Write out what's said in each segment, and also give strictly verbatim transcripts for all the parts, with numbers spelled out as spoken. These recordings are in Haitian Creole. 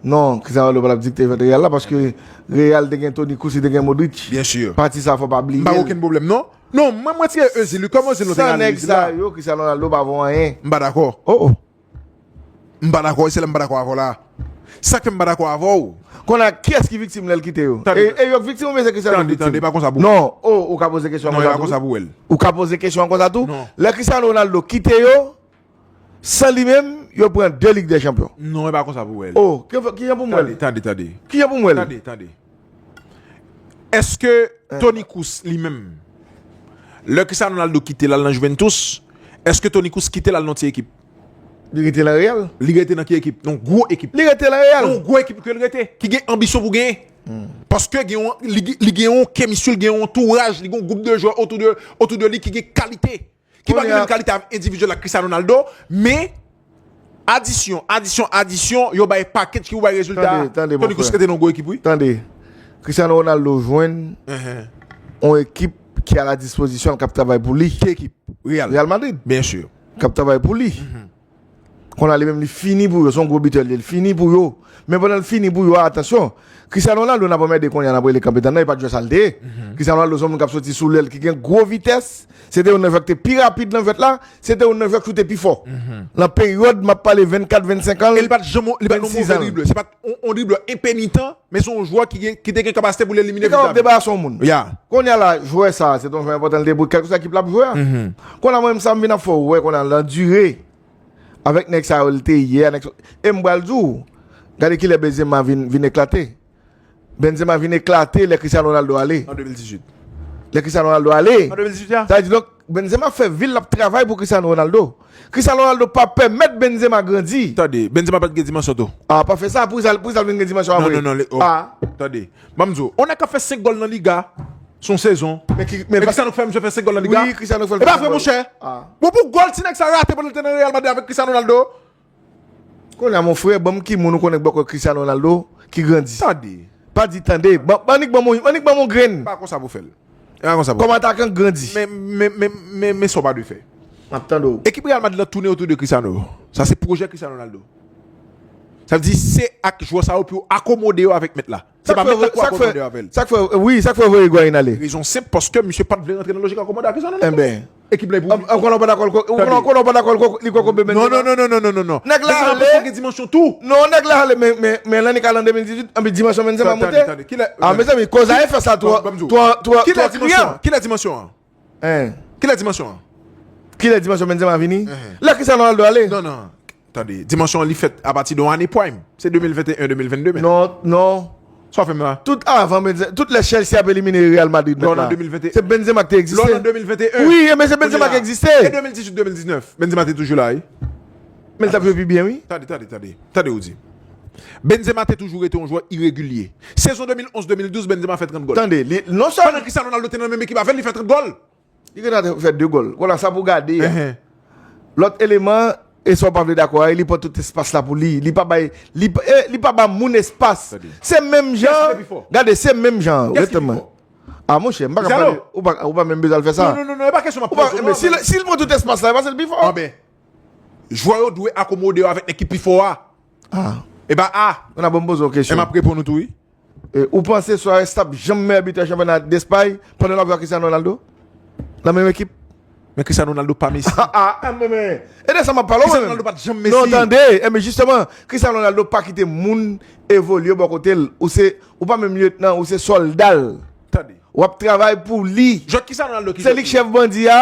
Non, Cristiano Ronaldo pa t ap dikte jwèt Real la, paske Real te gen Toni Kroos, li te gen Modric. Byen si. Pati sa, fò pa bliye. M pa gen okenn pwoblèm, non. Non, mwen, mwen tire Ozil, wi. Kòman Ozil nou te gen Ozil la? San nèg sa yo, Cristiano Ronaldo pa vo anyen. M pa dakò. Oh, oh. M pa dakò, e se la m pa dakò avè w la. Sa k fè m pa dakò avè w. Kounye a, kiyès ki viktim lè l kite yo? Tande. E, e yo k viktim oubyen se Cristiano k viktim? Tande, tande, e pa konsa pou wè l. Non, oh, ou ka poze kesyon konsa tou? Non, e pa konsa pou wè l. Ou ka poze kesyon konsa tou? Non. Lè Cristiano Ronaldo kite yo, san li menm, yo pran de Lig dè Chanpyon. Non, e pa konsa pou wè l. Oh, ki, kijan pou m wè l? Tande, tande, tande. Kijan pou m wè l? Tande, tande. Èske Toni Kroos li menm, lè Cristiano Ronaldo kite l al nan Juventus, èske Toni Kroos kite l al nan ti ekip? Li rete nan Real. Li rete nan ki ekip? Nan gwo ekip. Li rete nan Real. Nan gwo ekip ke l rete, ki gen anbisyon pou genyen. Paske gen yon, li, li gen yon kemistril, li gen yon antouraj, li gen yon gwoup de jwè otou de, otou de li ki gen kalite. Ki pa gen menm kalite individyèl ak Cristiano Ronaldo, men adisyon, adisyon, adisyon, yo bay package ki pou bay rezilta. Tande, tande, Toni Kroos rete nan gwo ekip, wi. Tande. Cristiano Ronaldo jwenn yon ekip ki a la dispozisyon l k ap travay pou li. Ki ekip? Real. Real Madrid. Byen si. K ap travay pou li. Kounye a li menm li fini pou yo, se yon gwo bitè li ye, li fini pou yo. Men pandan l fini pou yo a, atansyon, Cristiano Ronaldo n ap anmède kounye a, n ap rele kanpe tann nan, e pa t jwè sa l te ye. Cristiano Ronaldo se yon moun k ap soti sou lèl, ki gen gwo vitès, se te youn nan jwè ki te pi rapid nan jwèt la, se te youn nan jwè ki choute pi fò. Nan peryòd, m ap pale vennkat, vennsenk an, e li pa t janm, li pa t yon move driblè, se pa t yon, yon driblè enpenitan, men se yon jwè ki gen, ki te gen kapasite pou l elimine. Li kapab debarase yon moun. Ya. Kounye a la, jwè sa, se te yon jwè enpòtan li te ye pou kèlkeswa ekip l ap jwe a. Kounye a mwen menm sa m vin ap fè w wè, kounye a landire. Avèk nèg sa yo l te ye a, nèg sa, e m pral di w, gade kilè Benzema vin, vin eklate. Benzema vin eklate lè Cristiano Ronaldo ale. An de mil dizuit. Lè Cristiano Ronaldo ale. An de mil dizuit a? Sa vle di, donk, Benzema fè vi l ap travay pou Cristiano Ronaldo. Cristiano Ronaldo pa pèmèt Benzema grandi. Tande, Benzema pa t gen dimansyon tou. A, pa fè sa, pou sa, pou sa l vin gen dimansyon apre. Non, non, non, oh. A. Tande, ban m di w, yon nèg k ap fè senk gòl nan Liga, sou yon sezon. Men ki, men e Cristiano k fè misye fè senk gòl nan Liga? Wi, Cristiano k fè l fè senk gòl. E pa vre, monchè. A. Bon, pou gòl ti nèg sa rate pandan l te nan Real Madrid avèk Cristiano Ronaldo. Kounye a, mon frè, ban m ki moun ou konnen k bò kò Cristiano Ronaldo ki grandi. Tande. Pa di tande. Ban, annik ban m, annik ban m yon grenn. Pa konsa pou fè l. E pa konsa pou fè l. Kòm atakan k grandi. Men, men, men, men, men sa w pa dwe fè. M ap tande w. Ekip Real Madrid la tounen otou de Cristiano. Sa se pwojè Cristiano Ronaldo. Sa vle di se ak jwè sa yo pou yo akomode yo avèk mèt la. Se pa mèt la k akomode yo avè l. Sa k fè, wi, sa k fè yo voye Higuain ale. Rezon senp, paske misye pa t vle rantre nan lojik akomode ak Cristiano Ronaldo. Enben. Ekip la pou li. Konnen w pa dakò, konnen w pa dakò, li kwè kobe Benzema. Non, non, non, non, non, non, non. Nèg la ale. Benzema gen dimansyon tou. Non, nèg la ale, men, men, men Lannik ale an de mil dizuit, anpi dimansyon Benzema monte. Tande, tande, tande. Kilè, a, mezanmi, koz a efè sa twò, twò, twò, twò kriyan. Kilè dimansyon an? Hein. Kilè dimansyon an? Kilè dimansyon Benzema vini? Lè Cristiano Ronaldo ale? Non, non. Tande, dimansyon an li fèt apati de yon ane prime. Se de mil venteyen, de mil vennde menm. Non, non. Sa w fè m la? Tout avan Benzema, tout lè Chelsea ap elimine Real Madrid nèt la. Lè w nan de mil venteyen. Se Benzema ki te egziste. Lè w nan de mil venteyen. Wi, men se Benzema ki egziste. E de mil dizuit, de mil diznèf, Benzema te toujou la, wi. Men l t ap jwe pi byen, wi. Tande, tande, tande. Tande ou di. Benzema te toujou rete yon jwè iregilye. Sezon de mil onz, de mil douz, Benzema fè trant gòl. Tande, li, non sèlman Cristiano Ronaldo te nan menm ekip avè l, li fè trant gòl. Li gentan fè de gòl. Kounye a sa pou gade a. Lòt eleman, e sa w pa vle dakò a, li pran tout espas la pou li. Li pa bay, li, e, li pa ba moun espas. Se menm jan. Gade, se menm jan. A, monchè, m pa ka pale. Ou pa, ou pa menm bezwen al fè sa. Non, non, non, non, e pa kesyon m ap poze w, non, men si l, si l pran tout espas la, e paske l pi fò. Anben, jwè yo dwe akomode yo avèk nèg ki pi fò a. A. E pa a. Ou nan ban m poze w kesyon. E m ap reponn ou tou, wi. E, ou panse Suarez t ap janm meyè bitè chanpyona Despay pandan l ap jwe ak Cristiano Ronaldo? Nan menm ekip? Men Cristiano Ronaldo pa Messi. A, a, men, men. E de sa m ap pale w, mwen menm. Cristiano Ronaldo pa t janm Messi. Non, tande. E, men jisteman, Cristiano Ronaldo pa kite moun evolye bò kote l. Ou se, ou pa menm lyetnan, ou se sòlda l. Tande. W ap travay pou li. Jwèt Cristiano Ronaldo ki jwèt li? Se li k chèf bandi a.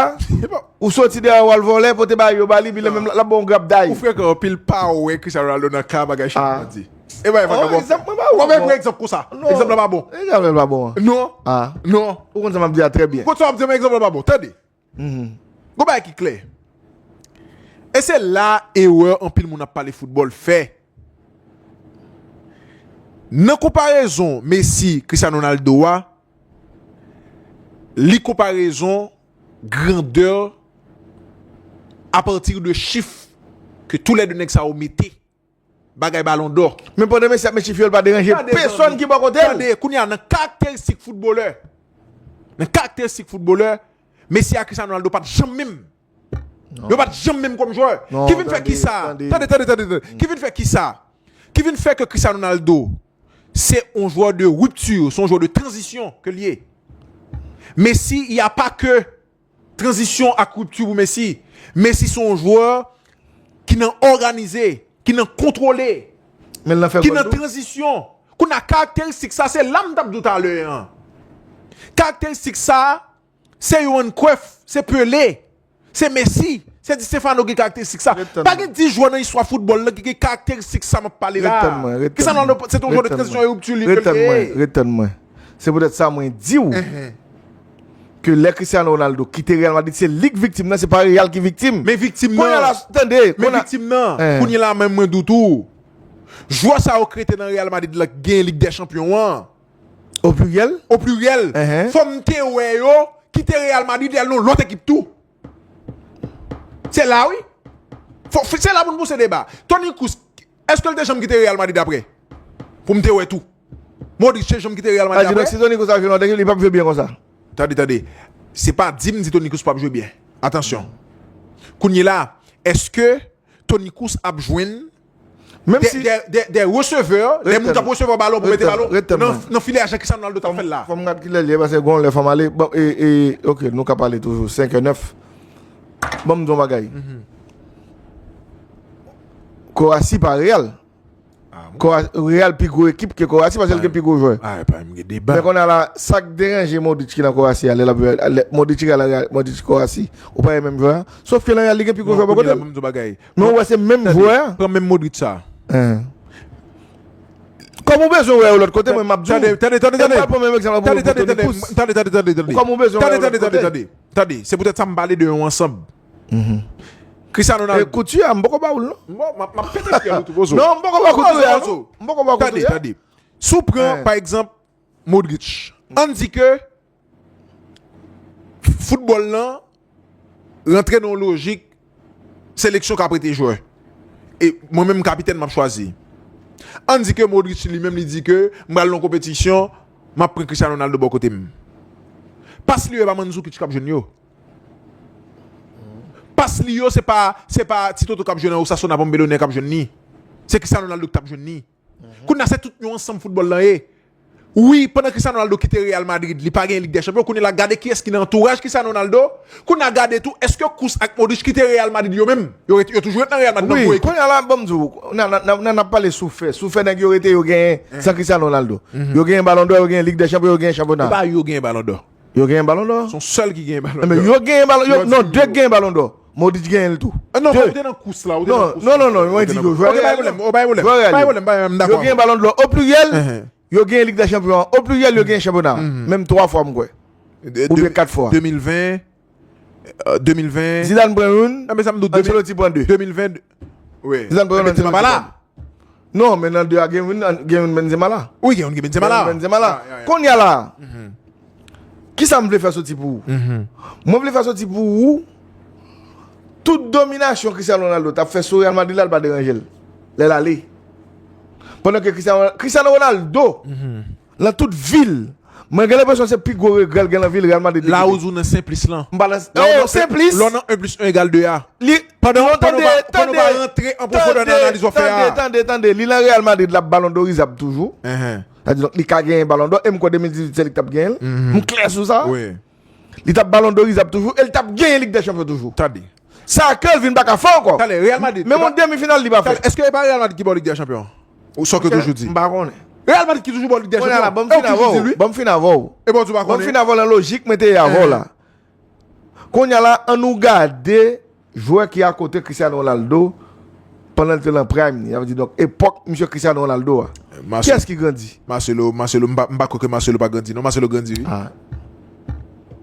Ou soti dèyè w al vòlè, pote bagay yo ba li, pi lè menm l ap ba w yon grap day. Ou frekan anpil, pa wè Cristiano Ronaldo nan ka bagay chèf bandi. E bagay vagabon. Egzanp mwen ba ou. Mwen ba ou egzanp konsa. Egzanp la pa bon. Egzanp la pa bon. Non. Non. Ou konn sa m ap di a trè byen. Ou konn sa m ap di a, men egzanp la pa bon. Tande. Gon bagay ki klè. E se la erè anpil moun ap pale foutbòl fè. Nan konparezon Messi, Cristiano Ronaldo a, li konparezon grandè apati de chif ke toulède nèg sa yo mete. Bagay balon dò. Men pandan Messi ap met chif yo, l pa deranje pèsonn ki bò kote l. Tande, kounye a, nan karakteristik foutbolè, nan karakteristik foutbolè, Messi ak Cristiano Ronaldo pa t janm menm. Yo pa t janm menm kòm jwè. Ki vin fè kisa? Tande, tande, tande, tande. Ki vin fè kisa? ki vin fè ke Cristiano Ronaldo se yon jwè de ripti, se yon jwè de tranzisyon ke l ye. Messi, il y a pas que tranzisyon ak ripti pou Messi. Messi se yon jwè ki nan òganize, ki nan kontwole, Men l nan fè ki gòl nan tou. Tranzisyon. Kounye a karakteristik sa, se la m t ap di w talè an. Karakteristik sa, se Johan Cruyff, se Pelé, se Messi, se Di Stefano ki gen karakteristik sa. Ret tann Pa mwen. Gen dis jwè nan istwa foutbòl la ki gen karakteristik sa m ap pale la. Ret tann mwen, ret tann Cristiano mwen. Ronaldo, se te yon jwè de tranzisyon e ripti li Ret tann ke l mwen, ye. Ret tann mwen. Se poutèt sa mwen di w ke lè Cristiano Ronaldo kite Real Madrid, se li k viktim nan, se pa Real ki viktim. Men viktim Kounye a la, nan, tande, men kounye a- viktim nan, Eh. Kounye la menm mwen di w tou. Jwè sa yo k rete nan Real Madrid la ki gen Lig dè Chanpyon an. O pliryèl? O pliryèl. Ehe. Fò m te wè yo kite Real Madrid e al nan lòt ekip tou. Se la wi. Fò, se la pou n pouse deba. Toni Kroos, èske l te janm kite Real Madrid apre? Pou m te wè tou. Modric te janm kite Real A Madrid di donk apre? Si Toni Kroos ap jwe nan lòt ekip, li p ap jwe byen konsa. Tande, tande. Se pa di m di Toni Kroos p ap jwe byen. Atansyon. Kounye la, èske Toni Kroos ap jwenn Menm de, si de, de, de resevè, de moun k ap resevè balon pou mete balon nan, nan filè a jan Cristiano Ronaldo t ap fè l la. Fò m gad kilè l ye, paske gon lè fò m ale. Bon, e, e, ok, nou ka pale toujou. Senk è nèf. Bon, m di yon bagay. Kowasi pa Real. Kowa- Real pi gwo ekip ke Kowasi, paske l gen pi gwo jwè. Ah, pa m gen deba. Men kounye a la, sa k deranje Modric ki nan Kowasi a, lè l ap jwe, lè- Modric ki al Real, Modric Kowasi, ou pa wè menm jwè a? Sof ke nan Real, li gen pi gwo jwè bò kote l. Bon bagay. Men ou wè se menm jwè a. Pran menm Modric sa. Hein. Kòm ou bezwen wè yo lòt kote, mwen m ap di w. Tande, tande, tande, Mwen tande. pral pran menm egzanp la pou Tande, pou tande, Toni tande, Kroos. tande, tande, tande, tande. Kòm ou bezwen wè Tande, yo lòt tande, tande, kote. Tande, tande. Se poutèt sa m pale de yon ansanm. Cristiano E Ronaldo. Kouti a, m poko ba ou l non. Bon, m ap, m ap pete fyèl ou tou, Pozo. Non, m poko ba Kouti a non. M poko ba Kouti Tande, a. Tande. Si w pran, pa egzanp, Modric, ann di ke foutbòl lan rantre nan yon lojik seleksyon k ap rete jwè. E mwen menm kapitèn m ap chwazi. Ann di ke Modric li menm li di ke m pral nan yon konpetisyon, m ap pran Cristiano Ronaldo bò kote m. Pas li yo e pa Mandzukic k ap jwenn yo. Pas li yo se pa, se pa Ti Toto k ap jwe nan Osasuna, Pamplona k ap jwenn li. Se Cristiano Ronaldo k t ap jwenn li. Kounye a se tout yon ansanm foutbòl lan ye. Wi, pandan Cristiano Ronaldo kite Real Madrid, li pa gen Lig dè Chanpyon. Kounye la gade kiyès ki nan antouraj Cristiano Ronaldo. Kounye a gade tou, èske Kroos ak Modric kite Real Madrid yo menm? Yo, ret- yo toujou ret nan Real Madrid nan gwo Wi, ekip. Kounye a la, ban m di w, nan, nan, nan, nan ap pale sou fè. Sou fè nèg yo rete, yo genyen san Cristiano Ronaldo. Yo genyen Balon dò, yo genyen Lig dè Chanpyon, yo genyen chanpyona. E pa yo genyen Balon dò. Yo genyen Balon dò. Se yon sèl ki genyen Balon Enben, dò. Yo genyen Balon, yo, non, de genyen Balon dò. Modric genyen l tou. Non, De. ou te nan kous la, ou te nan Non, kous non, la. non, non, mwen di yo, jwè Ok, pa Real pwoblèm, yo. oh, pa pwoblèm. Jwè Real Pa yo. pwoblèm, oh, pa pwoblèm, m Yo dakò. Genyen Balon dò o pliryèl, Ehe. yo genyen Lig dè Chanpyon an o pliryèl, yo genyen chanpyona. Menm twa fwa, m kwè. De- Oubyen de- kat fwa. Deux mille vingt, euh, deux mille vingt. Zidane pran youn, Non, men sa m dout, Ancelotti pran de. Deux mille vingt. Wi. Zidane pran youn, Benzema pa la. Non, men nan de a gen youn, gen youn Benzema la. Wi, gen youn gen Benzema la. Gen youn Benzema la. Ya, ya, ya. Kounye a la, kisa m vle fè soti pou ou? Mwen vle fè soti pou ou, tout dominasyon Cristiano Ronaldo t ap fè sou Real Madrid la, l pa deranje l. Lè l ale. Pandan ke Cristiano, Cristiano Ronaldo, nan tout vi l, mwen gen lenpresyon se pi gwo regrè l gen nan vi l Real Madrid li La kite. ou di w nan senplis lan. M pa nan, La ou eh, nan- senplis. La ou nan un plus un égale deux a. Li, Pandan, non, pandan w pa, tande, pandan w pa tande, rantre an pwofondè nan tande, analiz w ap fè tande, a. Tande, tande, li nan Real Madrid, l ap balondorizab toujou. Ehe. Sa di, donk, li ka genyen balondò, e m kwè de mil dizuit se li k t ap genyen l. M klè sou sa. Wi. Li t ap balondorizab toujou, e li t ap genyen Lig dè Chanpyon toujou. Tande. Sa ke Vin pa ka fè ankò. Tande, Real Madrid. Menm yon demi final li pa fè. Tande, èske e pa Real Madrid ki ba w Lig dè Chanpyon? Ou sa ke toujou di? M pa konnen. Real Madrid ki toujou ba w Lig dè Kounye a la, Chanpyon. ban m fin avè w. Ban m fin avè w. E bon, ou pa Ban m konnen. Fin avè w nan lojik mwen te ye avè w la. Kounye a la, an nou gade jwè ki akote Cristiano Ronaldo pandan l te nan prime li. Sa vle di, donk, epòk misye Cristiano Ronaldo a. Marcelo. Kiyès ki grandi? Marcelo, Marcelo, m pa, m pa kwè ke Marcelo pa grandi. Non, Marcelo grandi, wi. Ah.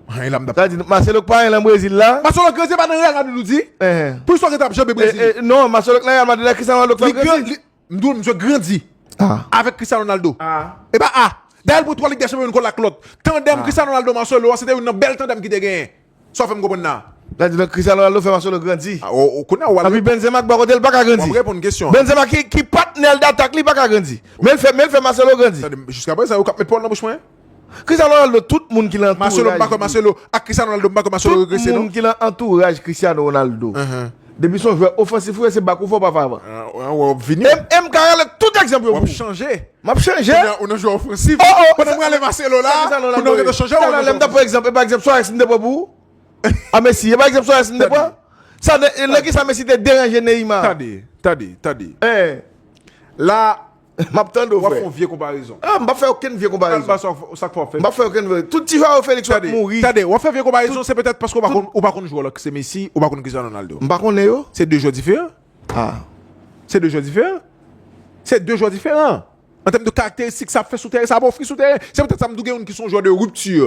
Anyen la m t ap. Sa di, Marcelo k pa anyen nan Brezil la. Marcelo grandi pa nan Real Madrid, ou di? Ehe. Pou sa ke t ap janbe E, Brezil. e, non, Marcelo k nan Real Madrid la, Cristiano Ronaldo k fè Li gran, grandi. Li, m di w, misye grandi. Ah. Avèk Cristiano Ronaldo. Ah. E pa a. Dayè, l pran twa Lig dè Chanpyon youn kòl ak lòt. Tandèm Cristiano Ronaldo Marcelo a, se te youn nan bèl tandèm ki te genyen. Sa w fè m konprann la. Sa di, donk, Cristiano Ronaldo fè Marcelo grandi. Ah, o, o, kounye a, w al Epi Benzema k bò kote l pa ka grandi. W ap reponn kesyon. Benzema ki, ki patnè l datak li pa ka grandi. Men l fè, men l fè Marcelo grandi. Tande, jiska prezan, yo k ap met pawòl nan bouch mwen. Cristiano Ronaldo, tout moun ki nan Marcelo, m pa kwè antouraj li. Marcelo, ak Cristiano Ronaldo, m pa kwè Marcelo Tout regrese, non. Moun ki nan antouraj Cristiano Ronaldo. Ahan. Depi se yon jwè ofansif ou ye, se bak ou fè w pa fè avan. Ah, ah, w ap vini. E m- e m ka rale tout egzanp yo W pou ap ou. chanje. M ap chanje. Ou nan- ou nan jwè ofansif. Oh, oh, Pandan mwen ale Marcelo la, Cristiano pou Ronaldo nou rete chanje. Talè m ta pran egzanp, e pa egzanp Suarez m te pran pou ou? A Messi, e pa egzanp Suarez m te pran? Sa, nan ki sa Messi te deranje Neymar? Tande, tande, tande. Eh, La, m ap tande w, w ap frè. Fè yon vye konparezon. Ah, m p ap fè okenn vye Al konparezon. ba sa sa k fè w ap fè. M p ap fè okenn vye. Tout ti Joao Felix yo ap Tande, mouri. Tande, w ap fè vye konparezon, se petèt paske w pa konn ou pa konn jwè lòt se Messi, ou pa konn Cristiano Ronaldo. M pa konnen yo. Se de jwè diferan. Ah. Se de jwè diferan. Se de jwè diferan. An tèm de karakteristik, sa ap fè sou teren, sa ap ofri sou teren. Se petèt sa m di w gen youn ki se yon jwè de ripti.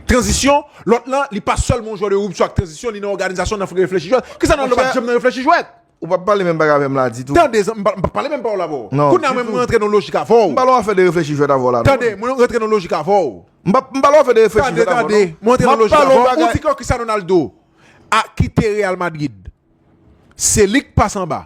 Tranzisyon, lòt lan, li pa sèlman yon jwè de ripti ak tranzisyon, li nan òganizasyon, nan reflechi jwèt. Cristiano Ronaldo pa t janm nan reflechi jwèt. Ou p ap pale menm bagay avè m la ditou. Tande, m pa m pa pale menm pawòl avè w. Non, Kounye a mwen, ditou. Mwen rantre nan lojik avè w. M pa lwen fè de reflechi jwèt avè w la, non. Tande, mwen rantre nan lojik avè w. M pa m pa lwen fè de reflechi Tande, jwèt avè w, tande, non. Mwen rantre nan M ap lojik pale avè yon w. bagay. Ou di ke Cristiano Ronaldo a kite Real Madrid. Se li k pase anba.